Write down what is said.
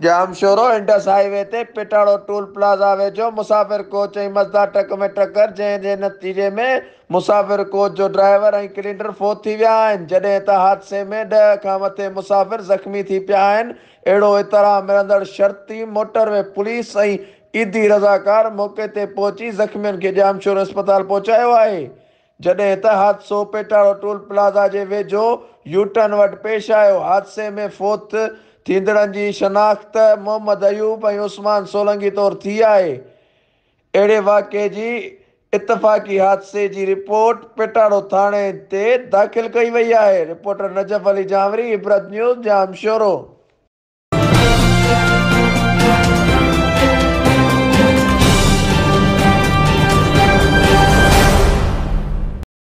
Jamshoro Indus high V تي Petaro tool plaza ويجهو مسافر ڪوچ ۽ مزدا ٽرڪ ۾ ٽڪر جنهن جي نتيجي ۾ مسافر ڪوچ جو ڊرائيور ۽ ڪلينڊر فوت ٿي ويا آهن جڏهن ته حادثي ۾ 10 کان مٿي مسافر زخمي ٿي پيا آهن اهڙو اطلاع ملندڙ شرط ئي موٽر وي پوليس ۽ ايڌي رضاڪار موقعي تي پهچي زخمين کي ڄامشورو اسپتال پهچايو آهي جڏهن ته حادثو پيٽاڙو ٽول پلازا جي ويجهو يوٽرن وٽ پيش آيو، حادثي ۾ فوت ٿيندڙن جي شناخت محمد ايوب ۽ عثمان سولنگي طور ٿي آهي. اهڙي واقعي جي اتفاقي حادثي جي رپورٽ پيٽاڙو ٿاڻي تي داخل ڪئي وئي آهي، رپورٽر نجف علي جانوري، عبرت نيوز، ڄامشورو.